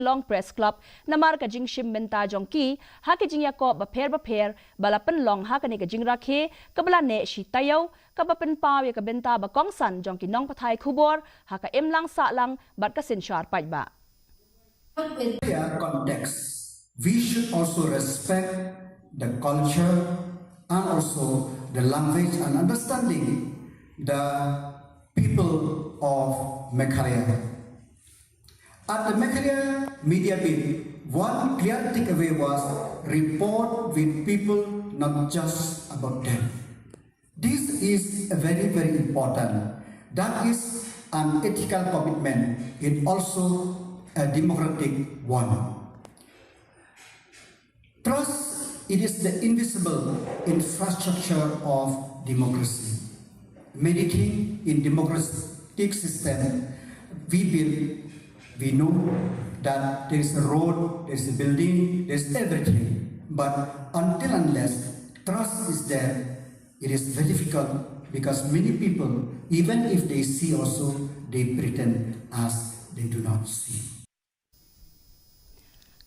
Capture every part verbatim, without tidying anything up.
Long Press Club namar ka jingshim bynta jong ki ha ki jingïakop bapher bapher ba la pynlong ha kane ka jingrakhe kaba la neh shi taïew, kaba pynpaw ïa ka bynta ba kongsan jong ki nongpathai khubor ha ka imlang sahlang bad ka synshar paidbah. Their context. We should also respect the culture and also the language and understanding the people of Meghalaya. At the Meghalaya Media Bit, one clear takeaway was report with people, not just about them. This is a very, very important. That is an ethical commitment. It also a democratic one. Trust, it is the invisible infrastructure of democracy. Many things in democratic system we build, we know that there is a road, there is a building, there is everything. But until unless trust is there, it is very difficult because many people, even if they see also, they pretend as they do not see.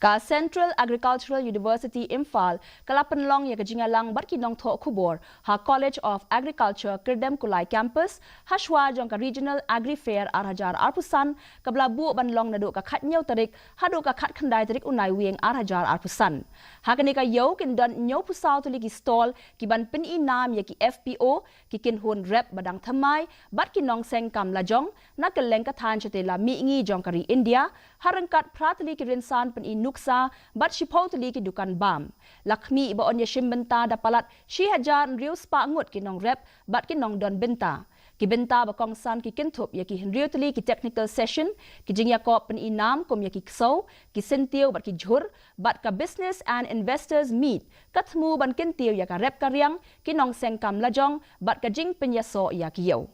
Ka Central Agricultural University Imphal ka la pynlong ïa ka jingïalang bad ki nongthoh khubor ha College of Agriculture Kyrdemkulai Campus ha shwa jong ka Regional Agri Fair ar hajar arphew san kaba la buh ban long naduh ka khathynñiew tarik haduh ka khatkhyndai tarik u Naiwieng ar hajar arphew san. Ha kane ka ïew kin don hynñiewphew saw tylli ki stall kiban pyni nam ïa ki F P O, ki kynhun rep ba dang thymmai bad ki nongseng kam lajong na kylleng ka thaiñ shatei la mihngi jong ka ri India, ha ryngkat phra tylli ki rynsan pyni nuksa bad shiphew tylli ki dukan bam. La khmih ba yn ïashim bynta da palat shi hajar hynriew spah ngut ki nongrep bad ki nongdon bynta. Ki bynta ba kongsan ki kynthup ïa ki hynriew tylli ki technical session, ki jingïakop pyni nam kum ïa ki ksew, ki syntiew bad ki jhur, bad ka Business and Investors Meet ka thmu ban kyntiew ïa ka rep ka riang, ki nongseng kam lajong bad ka jingpynïasoh ïa ki ïew.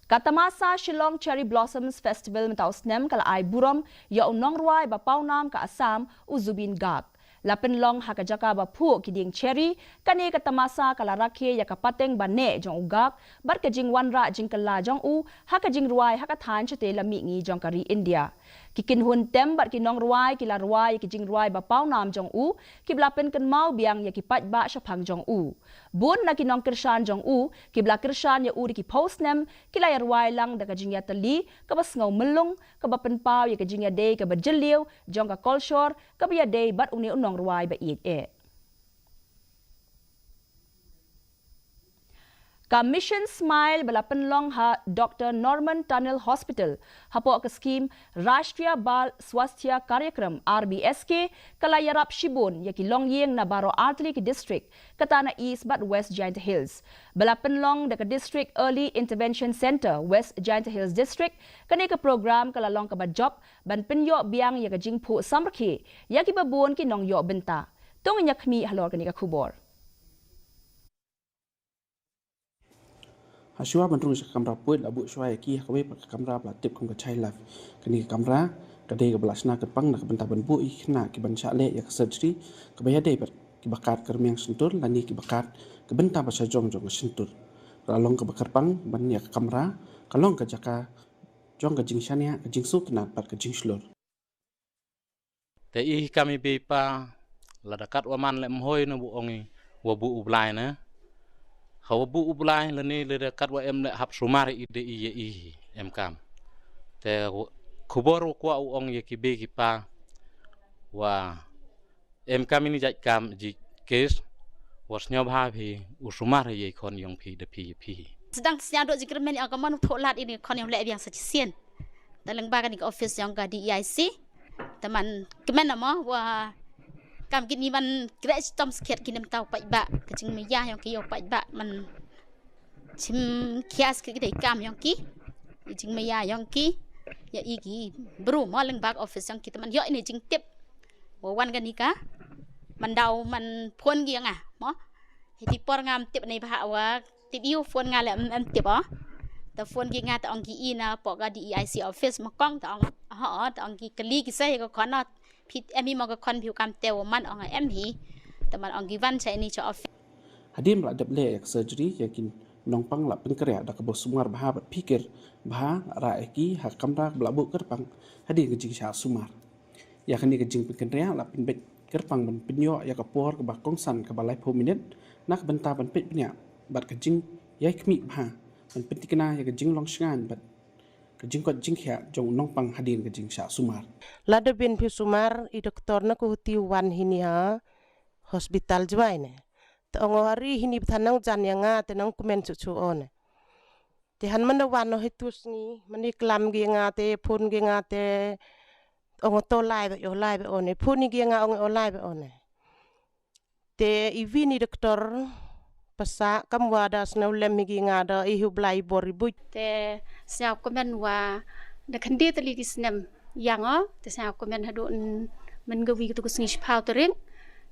Ka tamasa Shillong Cherry Blossoms Festival mynta u snem ka la ai burom ïa u nongrwai ba pawnam ka Assam, u Zubeen Garg. La pynlong ha ka jaka ba phuh ki dieng cherry. Kane ka tamasa ka la rakhe ïa ka pateng ba neh jong u Garg bad ka jingwanrah jingkylla jong u ha ka jingrwai ha ka thaiñ shatei la mihngi jong ka ri India. Ki kynhun tem bad ki nongrwai ki la rwai ïa ki jingrwai ba pawnam jong u, kiba la pynkynmaw biang ïa ki paidbah shaphang jong u. Bun na ki nongkyrshan jong u kiba la kyrshan ïa u da ki phew snem ki la ïarwai lang da ka jingïatylli kaba sngew myllung, kaba pynpaw ïa ka jingïadei kaba jylliew jong ka kolshor kaba ïadei bad une u nongrwai ba ïeit eh. Ka Mission Smile ba la pynlong ha Doctor Norman Tunnel Hospital hapoh ka skhim Rashtriya Bal Swasthya Karyakram, R B S K, ka la ïarap shibun ïa ki longïing na baroh artylli ki district, kata na East bad West Jaintia Hills. Ba la pynlong da ka District Early Intervention Centre, West Jaintia Hills District, kane ka program ka la long kaba jop ban pynïoh biang ïa ka jingphuh samrkhie ïa kiba bun ki nongïoh bynta. To ngin ïa khmih halor kane ka khubor. Hashwa ban rung sha ka kamra puid la buh shwa ïa ki ha kawei pat ka kamra ba la tip kum ka child life. Kane ka kamra ka dei kaba la shna kyrpang na ka bynta ban buh ïa ki khynnah kiban shah leh ïa ka surgery kaba ïadei bad kiba kad ka rmiang shyntur lane kiba kad ka bynta ba shajrong jong ka shyntur. Ka la long kaba kyrpang ban ïa ka kamra ka long ka jaka jong ka jingshaniah, ka jingsngewtynnat bad ka jingshlur. Te i hi kam i bei i pa, lada kat wa man leh mhoi na wa ong i wa buh u Blai na. Ha wa buh u Blai lane lada kat wa em leh hap sumar i de i ïa i hi, em kam. Te khubor wa kwah u ong ïa ki bei ki pa wa em kam ini jait kam ji kes, wa sñiawbha phi u sumar ïa i khon yong phi da phi ïa phi. Sdang sñiaw dok jingkyrmen ïa ka mon u thoh lad ini khon yong leh biang sa shisien. Te lyngba kani ka office yong ka D E I C. Te man kmen na mo wa kam kini man kre chitom skhet kini mtaw paidbah, ka jingmaya yong ki ïa u paidbah man chim khias ki dei kam yong ki. Jingmaya yong ki ïa i ki bru mo lyngba ka office yong ki te man ïoh ini jingtip. Wa wan kani ka man daw man phone ki ïa nga mo. Hiti por ngam tip nei bha wa tip ïa u phone nga leh em tip o. Te phone ki nga te ong ki i na pok ka D E I C office ma kong te ong ho te ong ki kali ki sa ïa ka khon o. Phi em hi mo ka khon phi u kam te wa man ong em hi. Te man ong ki wan cha ini cha office. Hadien ba la dep leh ïa ka surgery ïa ki Nongpang la pynkynriah da kaba sumar bha bad phikir bha, rah ïa ki ha ka kamra kaba la buh kyrpang hadien ka jingshah sumar. Ïa kane ka jingpynkynriah la pynbeit kyrpang ban pynïoh ïa ka por kaba kongsan kaba laiphew minit na ka bynta ban peit bniah bad ka jingïai khmih bha, ban pynthikna ïa ka jinglong shngaiñ bad ka jingkoit jingkhiah jong u nongpang hadien ka jingshah sumar. Lada bun phi sumar, i doktor na ka huti u wan hini ha hospital Jowai ne. Te ong o, hari hini bthan nang jan ïa nga, te nang kmen chuh chuh o ne. Te hynmen da wan o hi tu sngi, mane klam ki nga te, phone ki nga te, ong o to lai ba o lai ba o ne. Phone ki nga ong o lai ba o ne. Te i wi ni doktor, pasa kam wa da sngewlem hi ki nga da i hu blai bor i buit. Te sngewkmen wa da khyndiat tylli ki snem ïa nga, te sngewkmen haduh n-, mynta ka wi tu ka sngi shiphew tarik.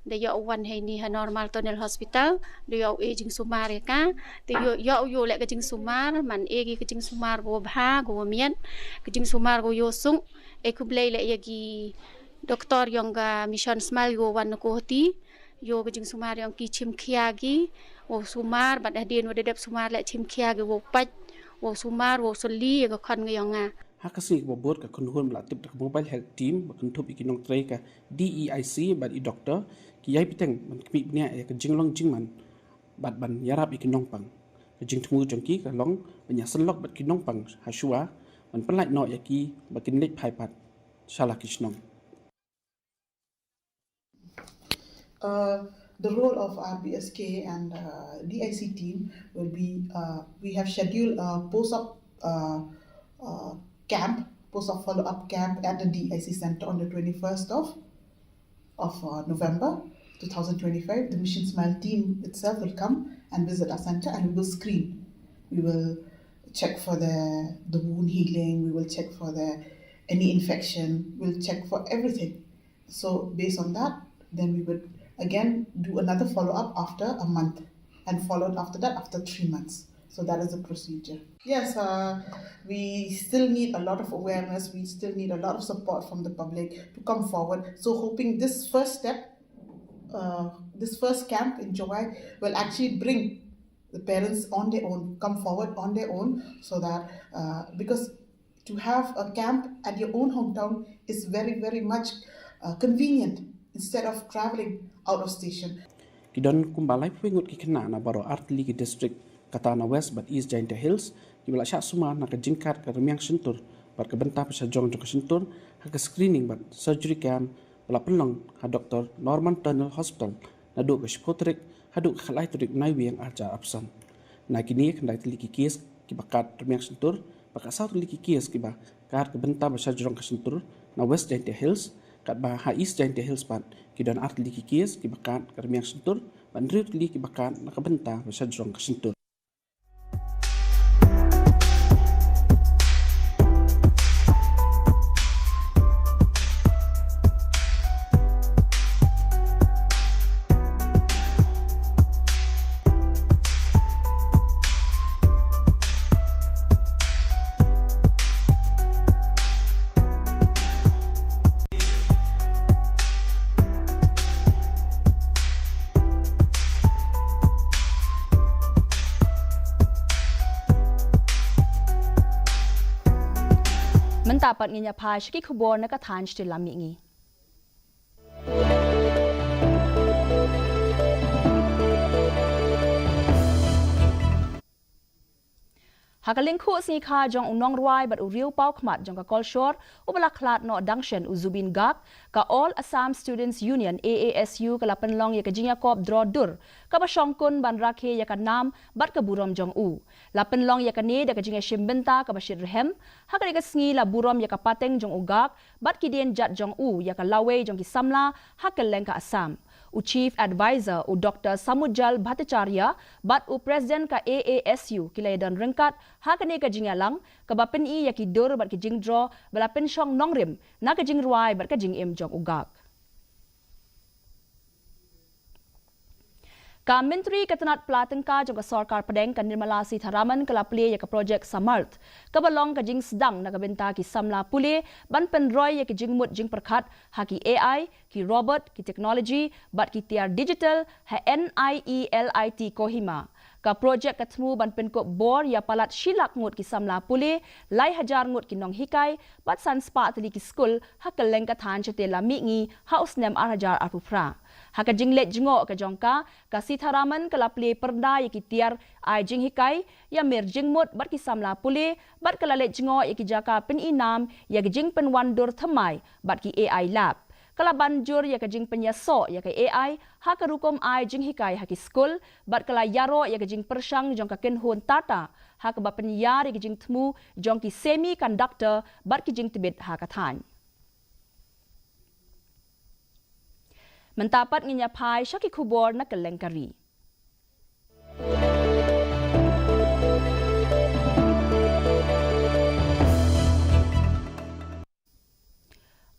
Da ïoh wan hei ni ha Normal Tunnel Hospital, da ïoh e jingsumar ïa ka, te ïoh, ïoh, ïoh leh ka jingsumar, man e ki ka jingsumar ko bha, ko miat, ka jingsumar ko ïoh sung, e khublei leh ïa ki doktor ïong ka Mission Smile ko wan na ko hati, ïoh ka jingsumar ïong ki chim khia ki, wow sumar, bad hadien wa da dep sumar leh chim khia ki wow pait, wow sumar, wow sylli ïa ka khon ka ïong nga. Ha ka sngi kaba bud ka khun hun ba la tip da ka Mobile Health Team, ba kynthup ïa ki nongtrei ka D E I C, bad i doktor, ki ïai bteng, ban khmih bniah ïa ka jinglong jingman, bad ban ïarap ïa ki nongpang. Ka jingthmu jong ki ka long, ban ïasynlok bad ki nongpang, ha shuwa, ban pynlait noh ïa ki, ba kin leit phai pat, sha la ki shnong. Uh, the role of R B S K and, uh, D I C team will be, uh, we have scheduled a post-op, uh, uh, camp, post-op follow-up camp at the D I C center on the twenty-first of, of, uh, November two thousand twenty-five. The Mission Smile team itself will come and visit our center and we will screen. We will check for the, the wound healing. We will check for the, any infection. We'll check for everything. So based on that, then we would again do another follow-up after a month and followed after that after three months. So that is the procedure. Yes, uh, we still need a lot of awareness. We still need a lot of support from the public to come forward. So hoping this first step, uh, this first camp in Jowai will actually bring the parents on their own, come forward on their own, so that, uh, because to have a camp at your own hometown is very, very much, uh, convenient instead of traveling out of station. Ki don kumba laiphew ngut ki khynnah na baroh artylli ki district, kata na West bad East Jaintia Hills, kiba la shah sumar na ka jingkad ka rmiang shyntur bad ka bynta ba shajrong jong ka shyntur, ha ka screening bad surgery camp ba la pynlong ha Doctor Norman Tunnel Hospital, naduh ka shiphew tarik haduh ka khatlai tarik Naiwieng arhajar arphew san. Na kine khyndai tylli ki case kiba kad rmiang shyntur, bad ka saw tylli ki case kiba kad ka bynta ba shajrong ka shyntur na West Jaintia Hills, katba ha East Jaintia Hills pat ki don artylli ki case kiba kad ka rmiang shyntur, bad hynriew tylli kiba kad na ka bynta ba shajrong ka shyntur. Mynta pat ngin ïa phai sha ki khubor na ka thaiñ shatei lam mihngi. Ha ka lyngkhuh sngi kha jong u nongrwai bad u riew paw khmat jong ka kolshor, uba la khlad noh dang shen u Zubeen Garg, ka All Assam Students Union, A A S U, ka la pynlong ïa ka jingïakop draw dur kaba shongkun ban rakhe ïa ka nam bad ka burom jong u. La pynlong ïa kane da ka jingïashim bynta kaba shit rhem. Ha kane ka sngi la burom ïa ka pateng jong u Garg bad ki dienjat jong u ïa ka lawei jong ki samla ha kylleng ka Assam. U Chief Advisor, u Doctor Samujjal Bhattacharya, bad u President ka A A S U, ki la ïadon ryngkat ha kane ka jingïalang kaba pyni ïa ki dur bad ki jingdraw ba la pynshong nongrim na ka jingrwai bad ka jingim jong u Garg. Ka Myntri ka tnat pla tyngka jong ka Sorkar Pdeng, ka Nirmala Sitharaman, ka la plie ïa ka projek Samarth, kaba long ka jingsdang na ka bynta ki samla pule ban pynroi ïa ki jingmut jingpyrkhat ha ki A I, ki robot, ki technology bad ki tiar digital ha N I E L I T Kohima. Ka projek ka thmu ban pynkup bor ïa palat shi lak ngut ki samla pule, lai hajar ngut ki nonghikai, bad san spah tylli ki skul ha kylleng ka thaiñ shatei la mihngi ha u snem ar hajar arphew phra. Ha ka jingleit jngoh ka jong ka, ka Sitharaman ka la plie pyrda ïa ki tiar ai jinghikai ïa mir jingmut bad ki samla pule, bad ka la leit jngoh ïa ki jaka pynïnam ïa ki jingpynwandur thymmai bad ki A I lab. Ka la ban jur ïa ka jingpynïasoh ïa ka A I ha ka rukom ai jinghikai ha ki skul, bad ka la ïaroh ïa ka jingpyrshang jong ka kynhun Tata ha kaba pynïar ïa ka jingthmu jong ki semiconductor bad ki jingtbit ha ka thaiñ. Mynta pat ngin ïa phai sha ki khubor na kylleng ka ri.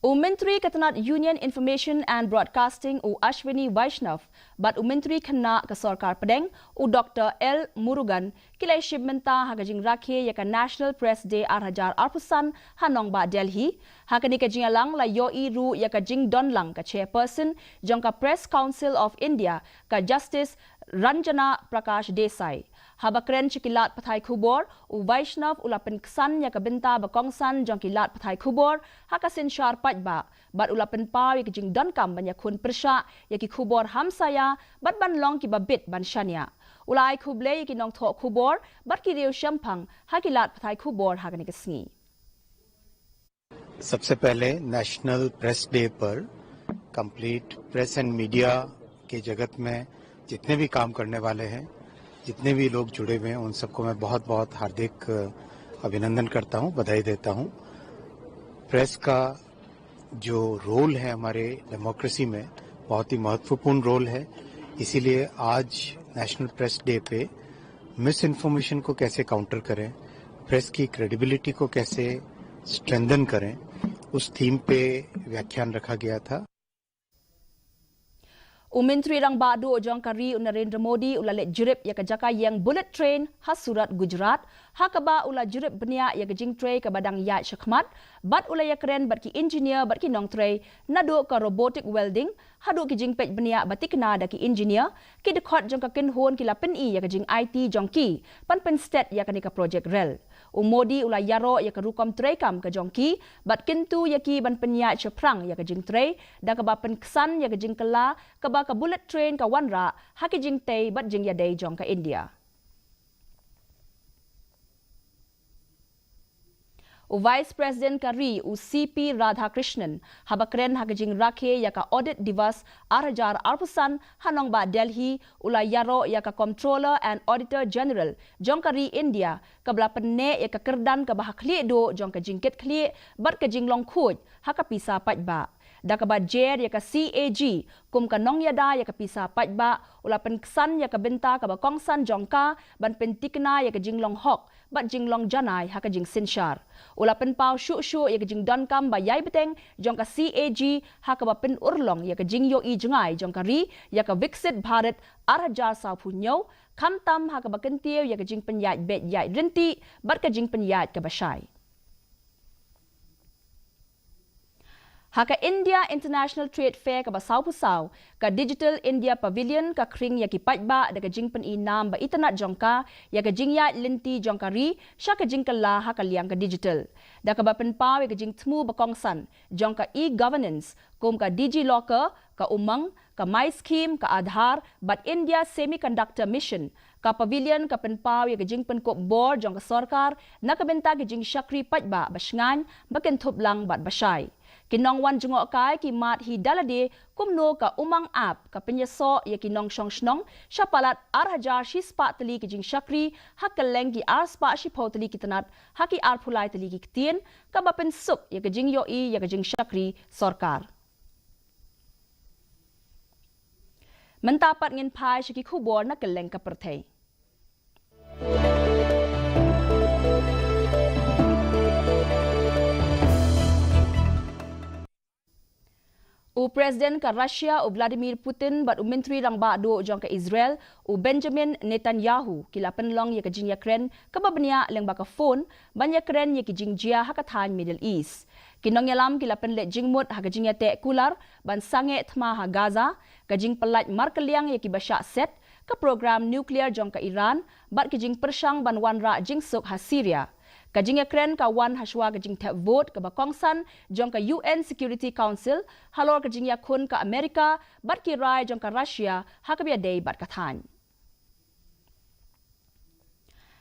U Myntri ka tnat Union Information and Broadcasting u Ashwini Vaishnaw bad u Myntri khynnah ka Sorkar Pdeng u Doktor L Murugan ki la ïashim bynta ha ka jingrakhe ïa ka National Press Day ar hajar arphew san ha nongbah Delhi. Ha kane ka jingïalang la ïohi ruh ïa ka jingdonlang ka Chairperson jong ka Press Council of India, ka Justice Ranjana Prakash Desai. Haba kren sha ki lad pathai khubor, u Vaishnaw u la pynksan ïa ka bynta ba kongsan jong ki lad pathai khubor ha ka synshar paidbah, bad u la pynpaw ïa ka jingdonkam ban ïakhun pyrshah ïa ki khubor hamsaïa bad ban long kiba bit ban shaniah. U la ai khublei ïa ki nongthoh khubor bad ki riew shemphang ha ki lad pathai khubor ha kane ka sngi. सबसे पहले नेशनल प्रेस डे पर कंप्लीट प्रेस एंड मीडिया के जगत में जितने भी काम करने वाले हैं, जितने भी लोग जुड़े हुए हैं, उन सबको मैं बहुत बहुत हार्दिक अभिनंदन करता हूं, बधाई देता हूं। प्रेस का जो रोल है हमारे डेमोक्रेसी में, बहुत ही महत्वपूर्ण रोल है। इसीलिए आज नेशनल प्रेस डे पे मिस इन्फॉर्मेशन को कैसे काउंटर करें, प्रेस की क्रेडिबिलिटी को कैसे स्ट्रेंथन करें, उस थीम पे व्याख्यान रखा गया था। U Myntri Rangbah Duh jong ka ri u Narendra Modi u la leit jurip ïa ka jaka ïeng bullet train ha Surat, Gujarat, ha kaba u la jurip bniah ïa ka jingtrei kaba dang ïaid shakhmat, bad u la ïakren bad ki engineer bad ki nongtrei, naduh ka robotic welding haduh ki jingpeit bniah ba tikna da ki engineer. Ki dkhot jong ka kynhun ki la pyni ïa ka jing-aiti jong ki ban pynstet ïa kane ka projek rel. U Modi u la ïaroh ïa ka rukom treikam ka jong ki bad kyntu ïa ki ban pynïaid shaphrang ïa ka jingtrei da kaba pynksan ïa ka jingkylla kaba ka bullet train ka wanrah ha ki jingtei bad jingïadei jong ka India. U Vice President ka ri u C P Radhakrishnan haba kren ha ka jingrakhe ïa ka Audit Diwas ar hajar arphew san ha nongbah Delhi u la ïaroh ïa ka Comptroller and Auditor General jong ka ri India kaba la pynneh ïa ka kyrdan kaba ha khlieh duh jong ka jingkitkhlieh bad ka jinglong khuid ha ka pisa paidbah. Da kaba jer ïa ka C A G kum ka nongïada ïa ka pisa paidbah, u la pynksan ïa ka bynta kaba kongsan jong ka ban pyntikna ïa ka jinglong hok bad jinglong janai ha ka jingsynshar. U la pynpaw shuh shuh ïa ka jingdonkam ba ïai bteng jong ka C A G ha kaba pynurlong ïa ka jingïohi jngai jong ka ri ïa ka Viksit Bharat ar hajar sawphew hynñiew, khamtam ha kaba kyntiew ïa ka jingpynïaid beit ïaid ryntih bad ka jingpynïaid kaba shai. Ha ka India International Trade Fair kaba sawphew saw, ka Digital India Pavilion ka khring ïa ki paidbah da ka jingpyni nam ba itynnad jong ka ïa ka jingïaid lynti jong ka ri sha ka jingkylla ha ka liang ka digital. Da kaba pynpaw ïa ka jingthmu ba kongsan jong ka e-governance kum ka DigiLocker, ka Umang, ka MyScheme, ka Aadhaar bad India Semiconductor Mission, ka Pavilion ka pynpaw ïa ka jingpynkup bor jong ka sorkar na ka bynta ki jingshakri paidbah ba shngaiñ, ba kynthup lang bad ba shai. Ki nongwan jngohkai ki mad hi da lade kumno ka Umang App ka pynïasoh ïa ki nongshong shnong sha palat ar hajar shispah tylli ki jingshakri ha kylleng ki arspah shiphew tylli ki tnat ha ki arphew lai tylli ki ktien, kaba pynsuk ïa ka jingïohi ïa ka jingshakri sorkar. Mynta pat ngin phai sha ki khubor na kylleng ka pyrthei. U President ka Russia u Vladimir Putin bad u Myntri Rangbah Duh jong ka Israel u Benjamin Netanyahu ki la pynlong ïa ka jingïakren kaba bniah lyngba ka phone ban ïakren ïa ki jingjia ha ka thaiñ Middle East. Ki nongïalam ki la pynleit jingmut ha ka jingïateh kular ban sangeh thma ha Gaza, ka jingpyllait markylliang ïa kiba shah set, ka program nuclear jong ka Iran, bad ka jingpyrshang ban wanrah jingsuk ha Syria. Ka jingïakren ka wan hashwa ka jingthep vote kaba kongsan jong ka U N Security Council halor ka jingïakhun ka Amerika bad ki rai jong ka Russia ha kaba ïadei bad ka thaiñ.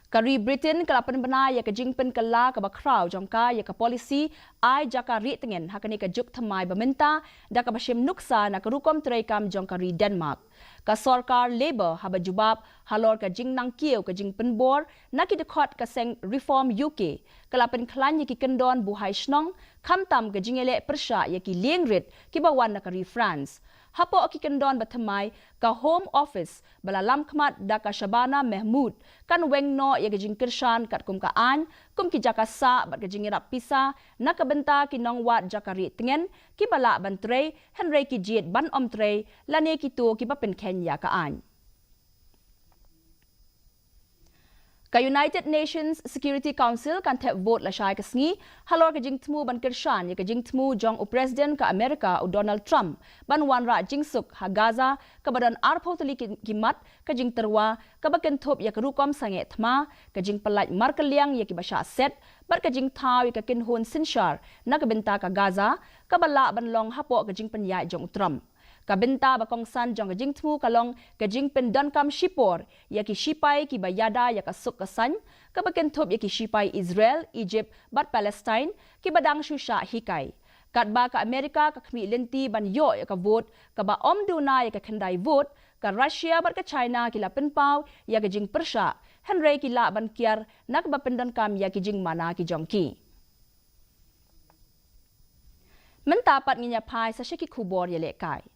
Ka ri Britain ka la pynbna ïa ka jingpynkylla kaba khraw jong ka ïa ka polisi ai jaka rieh tngen ha kane ka juk thymmai ba mynta, da kaba shim nuksa na ka rukom treikam jong ka ri Denmark. Ka sorkar Labor, haba jubab halor ka jingnang kiew ka jingpynbor na ki dkhot ka seng Reform U K, ka la pynkhlaiñ ïa ki kyndon buhai shnong, khamtam ka jingïaleh pyrshah ïa ki liengrit kiba wan na ka ri France. Hapoh ki kyndon ba thymmai, ka Home Office, ba la lamkhmat da ka Shabana Mahmood, kan weng noh ïa ka jingkyrshan katkum ka aiñ kum ki jaka sah bad ka jingïarap pisa na ka bynta ki nongwad jaka rieh tngen kiba lah ban trei, hynrei ki jied ban ym trei, lane kito kiba pynkheiñ ïa ka aiñ. Ka United Nations Security Council kan thep vote lashai ka sngi halor ka jingthmu ban kyrshan ïa ka jingthmu jong u President ka Amerika, u Donald Trump, ban wanrah jingsuk ha Gaza, kaba don arphew tylli ki, ki mat ka jingtyrwa, kaba kynthup ïa ka rukom sangeh thma, ka jingpyllait markylliang ïa kiba shah set, bad ka jingthaw ïa ka kynhun synshar na ka bynta ka Gaza, kaba lah ban long hapoh ka jingpynïaid jong u Trump. Ka bynta ba kongsan jong ka jingthmu ka long ka jingpyndonkam shipor ïa ki shipai kiba ïada ïa ka suk ka saiñ, kaba kynthup ïa ki shipai Israel, Egypt bad Palestine, kiba dang shu shah hikai. Katba ka Amerika ka khmih lynti ban ïoh ïa ka vote kaba ym duna ïa ka khyndai vote, ka Russia bad ka China ki la pynpaw ïa ka jingpyrshah, hynrei ki lah ban kiar na kaba pyndonkam ïa ki jingmana ki jong ki. Mynta pat ngin ïa phai sa sha ki khubor ïalehkai.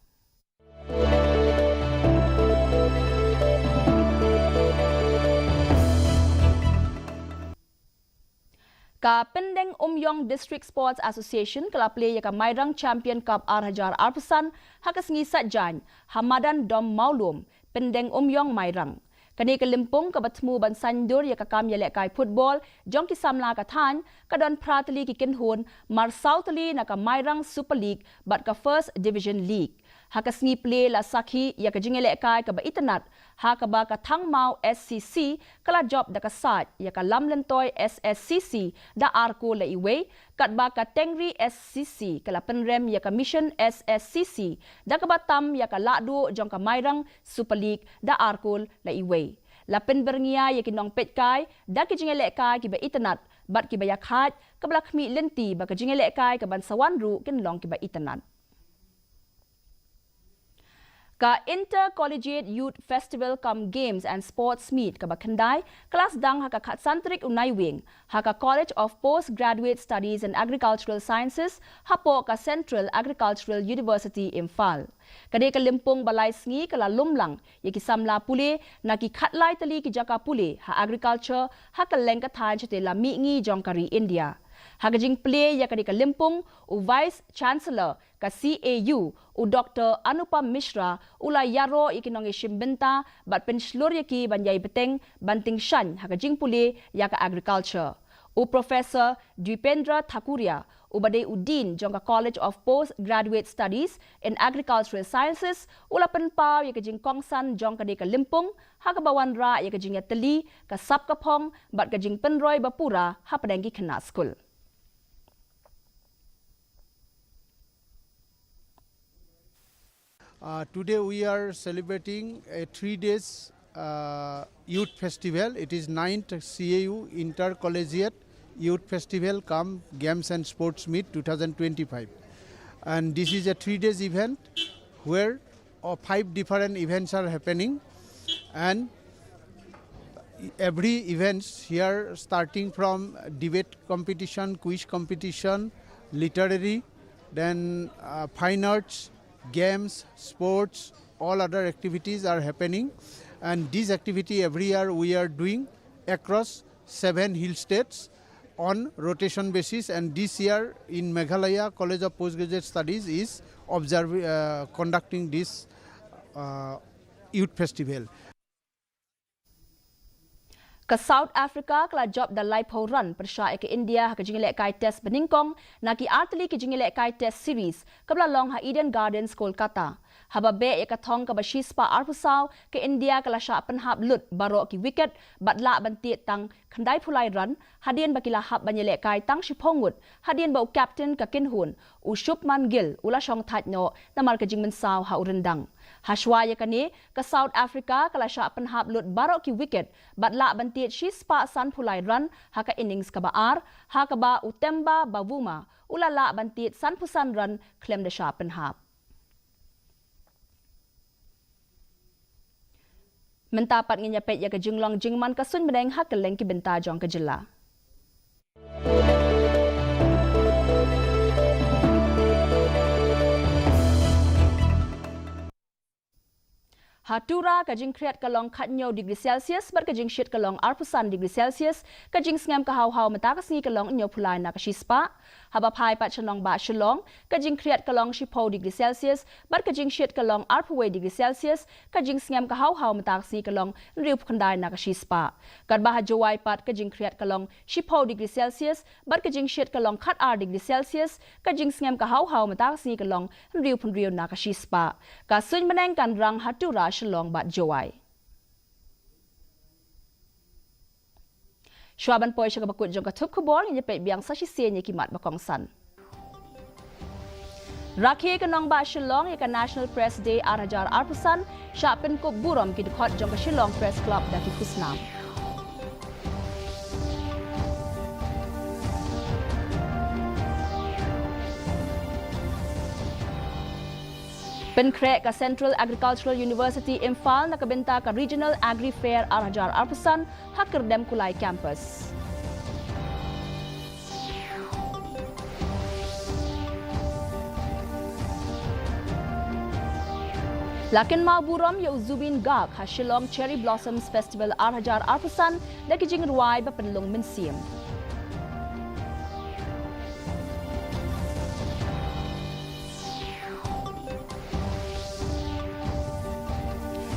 Ka Pyndengumiong District Sports Association ka la plie ïa ka Mairang Champion Cup ar hajar arphew san ha ka sngi Saitjaiñ ha madan Dom Mawlum, Pyndengumiong, Mairang. Kane ka lympung kaba thmu ban saiñdur ïa ka kam ïalehkai football jong ki samla ka thaiñ, ka don phra tylli ki kynhun, mar saw tylli na ka Mairang Super League bad ka First Division League. Ha ka sngi plie la sakhi ïa ka jingïalehkai kaba itynnad, ha kaba ka Thangmaw S C C ka la jop da ka said ïa ka Lamlyntoi S S C C da ar kol la iwei, katba ka Tengri S C C ka la pynrem ïa ka Mission S S C C da kaba tam ïa ka lahduh jong ka Mairang Super League da ar kol la iwei. La pynbyrngia ïa ki nongpeitkai da ki jingïalehkai kiba itynnad bad kiba ïakhaid, kaba la khmih lynti ba ka jingïalehkai kaban sa wan ruh kin long kiba itynnad. Ka Inter Collegiate Youth Festival cum Games and Sports Meet kaba khyndai ka la sdang ha ka khatsan tarik u Naiwieng ha ka College of Postgraduate Studies in Agricultural Sciences hapoh ka Central Agricultural University, Imphal. Kane ka lympung ba lai sngi ka la lum lang ïa ki samla pule na ki khatlai tylli ki jaka pule ha agriculture ha kylleng ka thaiñ shatei la mihngi jong ka ri India. Ha ka jingplie ïa kane ka lympung, u Vice Chancellor ka C A U, u Doctor Anupam Mishra, u la ïaroh ïa ki nongïashim bynta bad pynshlur ïa ki ban ïai bteng ban tyngshaiñ ha ka jingpule ïa ka agriculture. U Professor Dwipendra Thakuria, uba dei u Dean jong ka College of Postgraduate Studies in Agricultural Sciences, u la pynpaw ïa ka jingkongsan jong kane ka lympung ha kaba wanrah ïa ka jingïatylli, ka sap ka phong bad ka jingpynroi ba pura hapdeng ki khynnah skul. Uh, today we are celebrating a three days, uh, youth festival. It is ninth C A U Intercollegiate Youth Festival cum Games and Sports Meet two thousand twenty-five. And this is a three days event where, uh, five different events are happening, and every events here, starting from debate competition, quiz competition, literary, then, uh, fine arts, games, sports, all other activities are happening. And this activity every year we are doing across seven hill states on rotation basis. And this year in Meghalaya, College of Postgraduate Studies is observing, uh, conducting this, uh, youth festival. Ka South Africa ka la jop da laiphew run pyrshah ïa ka India ha ka jingïalehkai test banyngkong na ki artylli ki jingïalehkai test series kaba la long ha Eden Gardens, Kolkata. Haba beh ïa ka thong kaba shispah arphew saw, ka India ka la shah pynhap lut baroh ki wicket bad lah ban tied tang khyndaiphew lai run, hadien ba ki la hap ban ïalehkai tang shiphew ngut, hadien ba u captain ka kynhun, u Shubman Gill, u la shong thait noh namar ka jingmynsaw ha u ryndang. Hashwa ïa kane, ka South Africa ka la shah pynhap lut baroh ki wicket bad lah ban tied shispah sanphew lai run ha ka innings kaba ar, ha kaba u Temba Bavuma u la lah ban tied sanphew san run khlem da shah pynhap. Mynta pat ngin ïa peit ïa ka jinglong jingman ka suiñ bneng ha kylleng ki bynta jong ka jylla. Ha Tura ka jingkhriat ka long khathynñiew degree Celsius bad ka jingshit ka long arphew san degree Celsius, ka jingsngem ka haw haw mynta ka sngi ka long hynñiewphew lai na ka shispah. Haba phai pat sha nongbah Shillong, ka jingkhriat ka long shiphew degree Celsius bad ka jingshit ka long arphew wei degree Celsius, ka jingsngem ka haw haw mynta ka sngi ka long hynriewphew khyndai na ka shispah. Katba ha Jowai pat ka jingkhriat ka long shiphew degree Celsius bad ka jingshit ka long khatar degree Celsius, ka jingsngem ka haw haw mynta ka sngi ka long hynriewphew hynriew na ka shispah. Ka suiñ bneng kan rang ha Tura, Shillong bad Jowai. Shuwa ban poi sha kaba kut jong ka thup khubor, ngin ïa peit biang sa shisien ïa ki mat ba kongsan. Rakhe ka nongbah Shillong ïa ka National Press Day ar hajar arphew san, shah pynkup burom ki dkhot jong ka Shillong Press Club da ki khusnam. Pynkhreh ka Central Agricultural University Imphal na ka bynta ka Regional Agri Fair ar hajar arphew san ha Kyrdemkulai Campus. La kynmaw burom ïa u Zubeen Garg ha Shillong Cherry Blossoms Festival ar hajar arphew san da ki jingrwai ba pynlong mynsiem.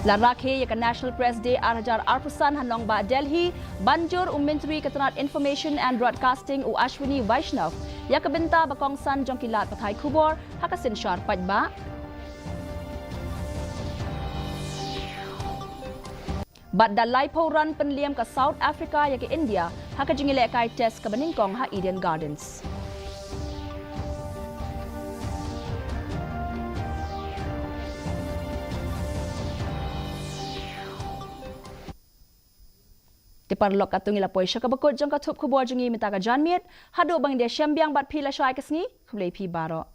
La rakhe ïa ka National Press Day ar hajar arphew san ha nongbah Delhi, ban jur u Myntri ka tnad Information and Broadcasting u Ashwini Vaishnaw ïa ka bynta ba kongsan jong ki lad pathai khubor ha ka synshar paidbah. Bad da laiphew run pynliam ka South Africa ïa ka India ha ka jingïalehkai Test kaba nyngkong ha Eden Gardens. Te paralok, katto ngi la poi sha kaba kut jong ka thup khubor jong ngi mynta ka janmiet. Haduh ban da shem biang bad phi lashai ka sngi, khublei phi baroh.